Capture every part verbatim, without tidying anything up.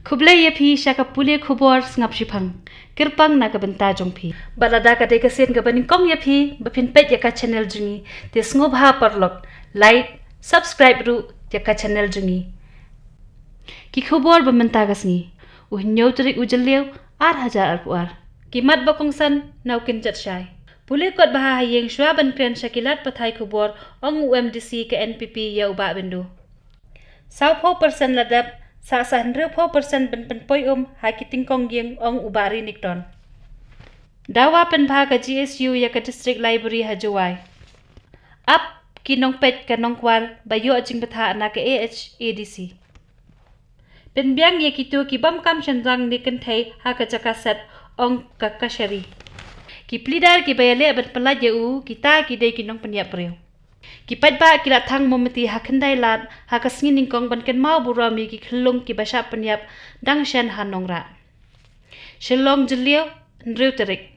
Khublei ïa phi sha ka pule khubor sngap shiphang, kyrpang na ka bynta jong phi. Bad lada ka dei ka sien kaba nyngkong ïa phi ba phin peit ïa ka channel jong ngi, te sngewbha paralok like, subscribe ruh ïa ka channel jong ngi. Ki khubor ba mynta ka sngi, u hynñiew tarik u Jylliew, ar hajar arphew ar. Ki mat ba kongsan na u kynjat shai. Pule kot bha ha ïing shuwa ban kren sha ki lad pathai khubor, ong u M D C ka N P P ïa u Bah Bindu. Sawphew percent la dep, sa sa hynriewphew percent ban pynpoi um ha ki tyngkong ïing, ong u Bah Ri Nikton. Dawa pynbha ka G S U ïa ka District Library ha Jowai. Ap ki nongpeit ka nongkwar ba ïoh jingbthah na ka A H A D C. Pynbiang ïa kito ki bym kam shynrang ne kynthei ha ka jaka set, ong ka Kashari. Ki pleader kiba ïaleh ban pyllait ïa u, kita ki dei ki nongpynïap briew. Ki paidbah ki la thang mombati ha Khyndailad ha ka sngi nyngkong ban kynmaw burom ïa ki khyllung kiba shah pynïap dang shen ha Nongrah. Shillong, Jylliew, hynriew tarik.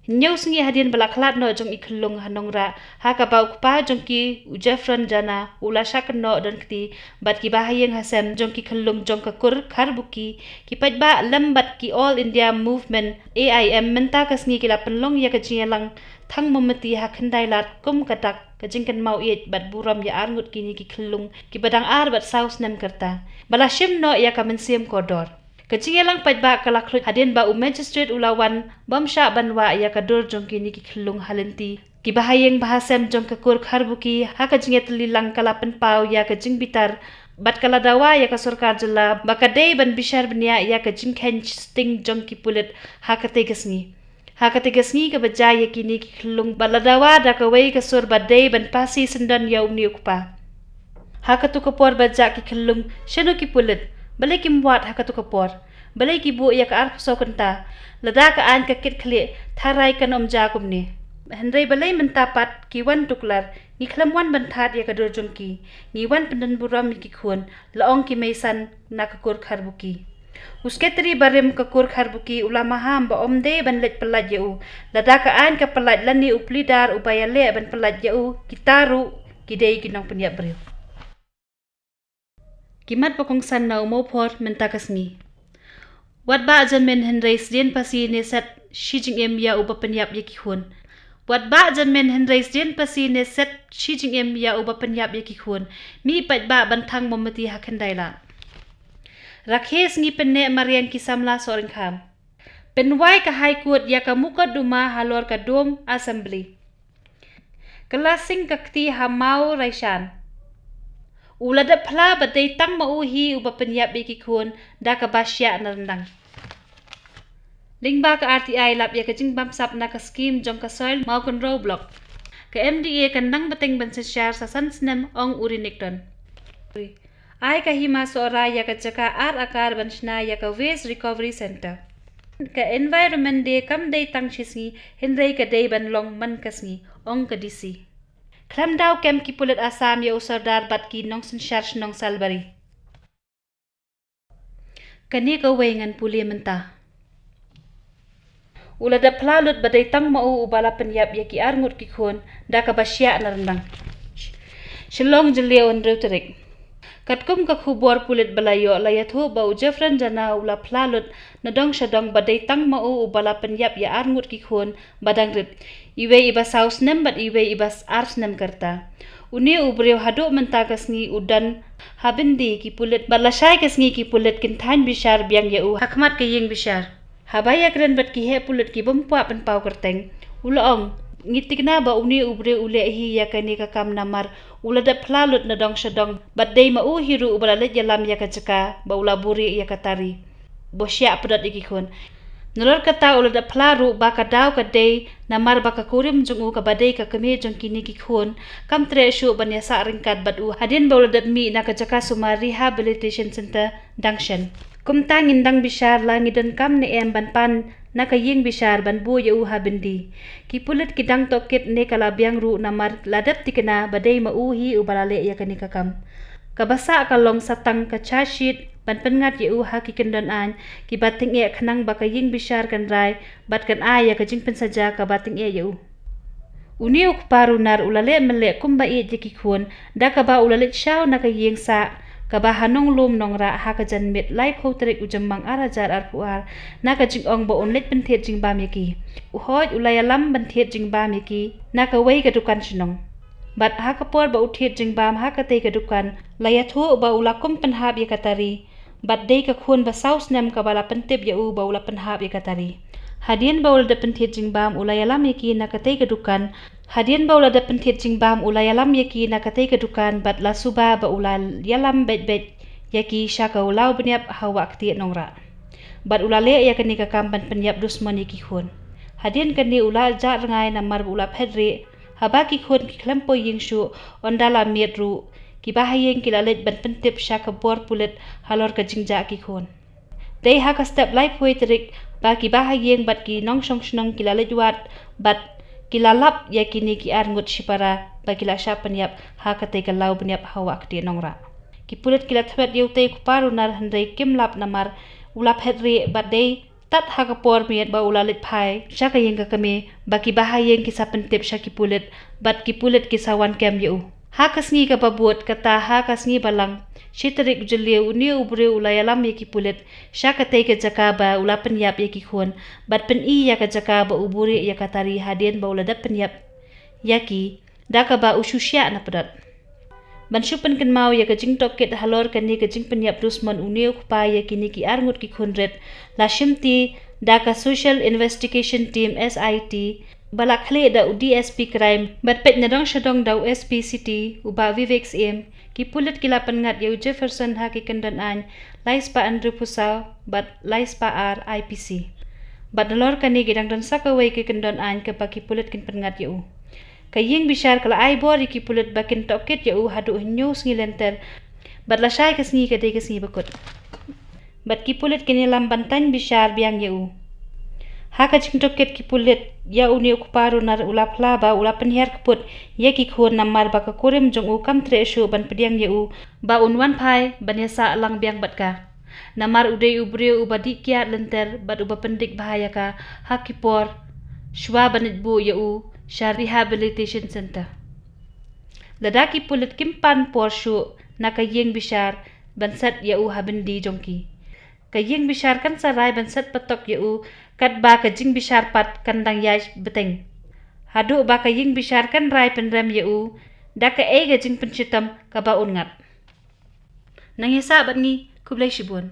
Hynñiew sngi hadien ba la khlad noh jong i khyllung ha Nongrah, ha kaba u kpa jong ki, u Jeffron Jana, u la shah kynnoh don kti bad kiba ha ïing ha sem jong ki khyllung jong ka kur Kharbuki, ki paidbah lem bad ki All India Movement, A I M, mynta ka sngi ki la pynlong ïa ka jingïalang thang mombati ha Khyndailad kum ka dak ka jingkynmaw ïeit bad burom ïa arngut kine ki khyllung kiba dang ar bad saw snem ka rta ba la shim noh ïa ka mynsiem kordor. Ka jingïalang paidbah ka la khluit hadien ba u magistrate u la wan bym shah ban wah ïa ka dur jong kine ki khyllung ha lynti kiba ha ïing ba ha sem jong ka kur Kharbuki ha ka jingïatylli lang ka la pynpaw ïa ka jingbitar bad ka la dawa ïa ka sorkar jylla ba ka dei ban bishar bniah ïa ka jingkheiñ sting jong ki pulit ha katei ka sngi. Ha katei ka sngi kaba jia ïa kine ki khyllung bad la dawa da kawei ka sur ba dei ban phasi syndon ïa une u kpa. Ha kato ka por ba jah ki khyllung, shano ki pulit? Balei kim wad ha kato ka por? Balei ki buh ïa ka arphew saw kynta? Lada ka aiñ ka kit khlieh, tharai kan ym jia kumne. Hynrei balei mynta pat ki wan tuklar? Ngi khlem wan ban thad ïa ka dur jong ki. Ngi wan pyndon burom ïa ki khun, la ong ki meisan na ka kur Kharbuki. U sekretari barim ka kur Kharbuki u la maham ba ym dei ban leit pyllait ïa u. Lada ka aiñ ka pyllait lane u pleader uba ïaleh ban pyllait ïa u, kita ruh ki dei ki nongpynïap briew. Ki mat ba kongsan na u Mawphor mynta ka sngi. Wat bah jyrmen hynrei sdien phasi ne set shi jingim ïa uba pynïap ïa ki khun. Wat bah jyrmen hynrei sdien phasi ne set shi jingim ïa uba pynïap ïa ki khun. Mih paidbah ban thang mombati ha Khyndailad. Rakhe sngi pynneh mariang ki samla Sohryngkham. Pynwai ka High Court ïa ka mukotduma halor ka dum Assembly. Ka la sing ka kti ha Mawraishan. U la dep phla ba dei tang ma u hi uba pynïap ïa ki khun da kaba shiah na ryndang. Lyngba ka R T I lap ïa ka jingbamsap na ka skim jong ka Soil Mawkynrew Block. Ka M D A kan nang bteng ban synshar sa san snem, ong u Ri Nikton. Ai ka Hima Sohra ïa ka jaka ar akar ban shna ïa ka Waste Recovery Centre. Ka Environment Day kam dei tang shi sngi, hynrei ka dei ban long man ka sngi, ong ka D C. Khlem daw kem ki pulit Assam ïa u Sordar bad ki nongsynshar shnong Salbari. Kane kawei ngan pule mynta. U la dep phla lut ba dei tang ma u uba la pynïap ïa ki arngut ki khun da kaba shiah na ryndang. Shillong, Jylliew, hynriew tarik. Katkum ka khubor pulit ba la ïoh, la ïathuh ba u Jeffron Jana u la phla lut na dong sha dong ba dei tang ma u uba la pynïap ïa arngut ki khun ba dang rit, iwei iba saw snem bad iwei iba ar snem ka rta. Une u briew haduh mynta ka sngi u don ha byndi ki pulit bad lashai ka sngi ki pulit kin thaiñ bishar biang ïa u ha khmat ka ïing bishar. Haba ïakren bad ki heh pulit ki bym kwah pynpaw kyrteng, u la ong, ngi thikna ba une u briew u leh hi ïa kane ka kam namar u la dep phla lut na dong sha dong bad dei ma u hi ruh uba la leit ïalam ïa ka jaka ba u la buhrieh ïa ka tari ba shiah pdot ïa ki khun. Nalor kata u la dep phla ruh ba ka daw ka dei namar ba ka kurim jong u kaba dei ka kmie jong kine ki khun kam treh shuh ban ïasah ryngkat bad u hadien ba u la dep mih na ka jaka sumar Rehabilitation Centre dang shen. Kumta ngin dang bishar la ngi donkam ne em ban pan na ka ïing bishar ban buh ïa u ha byndi. Ki pulit ki dang tohkit ne ka la biang ruh namar la dep thikna ba dei ma u hi uba la leh ïa kane ka kam. Kaba sah ka long sa tang ka charge sheet ban pynngat ïa u ha ki kyndon aiñ kiba tyngeh khnang ba ka ïing bishar kan rai bad kan ai ïa ka jingpynsaja kaba tyngeh ïa u. Une u kpa runar u la leh mynleh kumba ïeit ïa ki khun da kaba u la leit shaw na ka ïing sah kaba ha Nonglum Nongrah ha ka janmiet laiphew tarik u Jymmang ar hajar arphew ar, na ka jingong ba un leit pynthied jingbam ïa ki. U Hoid u la ïalam ban thied jingbam ïa ki na kawei ka dukan shnong. Bad ha ka por ba u thied jingbam ha katei ka dukan, la ïathuh ba u la kum pynhap ïa ka tari, bad dei ka khun ba saw snem kaba la pyntip ïa u ba u la pynhap ïa ka tari. Hadien ba u la dep pynthied jingbam, u la ïalam ïa ki na katei ka dukan. Hadien ba u la dep pynthied jingbam, u la ïalam ïa ki na katei ka dukan, bad la suba ba u la ïalam beit beit ïa ki sha ka u law bniap ha Wahktieh Nongrah. Bad u la leh ïa kane ka kam ban pynïap dusmon ïa ki khun. Hadien kane u la jah rngai namar ba u la phet rieh, haba ki khun ki khlem poi ïing shuh, ynda la miet ruh, ki bahaïing ki la leit ban pyntip sha ka bor pulit halor ka jingjah ki khun. Dei ha ka step laiphew tarik ba ki bahaïing bad ki nongshong shnong ki la leit wad, bad ki la lap ïa kine ki arngut shipara ba ki la shah pynïap ha katei ka law bniap ha Wahktieh Nongrah. Ki pulit ki la thwet ïa utei u kpa runar hynrei kim lap namar u la phet rieh bad dei tad ha ka por miet ba u la leit phai sha ka ïing ka kmie, ba ki bahaïing ki sa pyntip sha ki pulit, bad ki pulit ki sa wan kem ïa u. Ha ka sngi kaba bud, kata ha ka sngi Balang, shi tarik u Jylliew, une u briew u la ïalam ïa ki pulit sha katei ka jaka ba u la pynïap ïa ki khun, bad pyni ïa ka jaka ba u buhrieh ïa ka tari hadien ba u la dep pynïap ïa ki, da kaba u shu shiah na pdot. Ban shu pynkynmaw ïa ka jingtohkit halor kane ka jingpynïap dusmon une u kpa ïa kine ki arngut ki khun rit, la shimti da ka Special Investigation Team, S I T, ba la khlieh da u D S P Crime, bad peit nadong shadong da u S P City, u Bah Vivek Syiem, ki pulit ki la pynngat ïa u Jefferson ha ki kyndon aiñ lai spah hynriewphew saw bad lai spah ar I P C. Bad nalor kane ki dang don sa kawei ki kyndon aiñ kaba ki pulit kin pynngat ïa u. Ka ïing bishar ka la ai bor ïa ki pulit ba kin tohkit ïa u haduh hynñiew sngi lynter, bad lashai ka sngi ka dei ka sngi bakut. Bad ki pulit kin ïalam ban tang bishar biang ïa u. Ha ka jingtohkit ki pulit ïa une u kpa runar u la phla ba u la pynhiar kput ïa ki khun namar ba ka kurim jong u kam treh shuh ban pdiang ïa u ba un wan phai ban ïasah lang biang bad ka. Namar u dei u briew uba dih kiad lynter bad uba pyndik bha ïa ka ha ki por shuwa ban leit buh ïa u sha rehabilitation center. Lada ki pulit kim pan por shuh na ka ïing bishar ban set ïa u ha byndi jong ki, ka ïing bishar kan sa rai ban set patok ïa u katba ka jingbishar pat kan dang ïaid bteng. Haduh ba ka ïing bishar kan rai pynrem ïa u da kaei ka jingpynshitom kaba un ngat. Nang ïasah bad ngi, khublei shibun.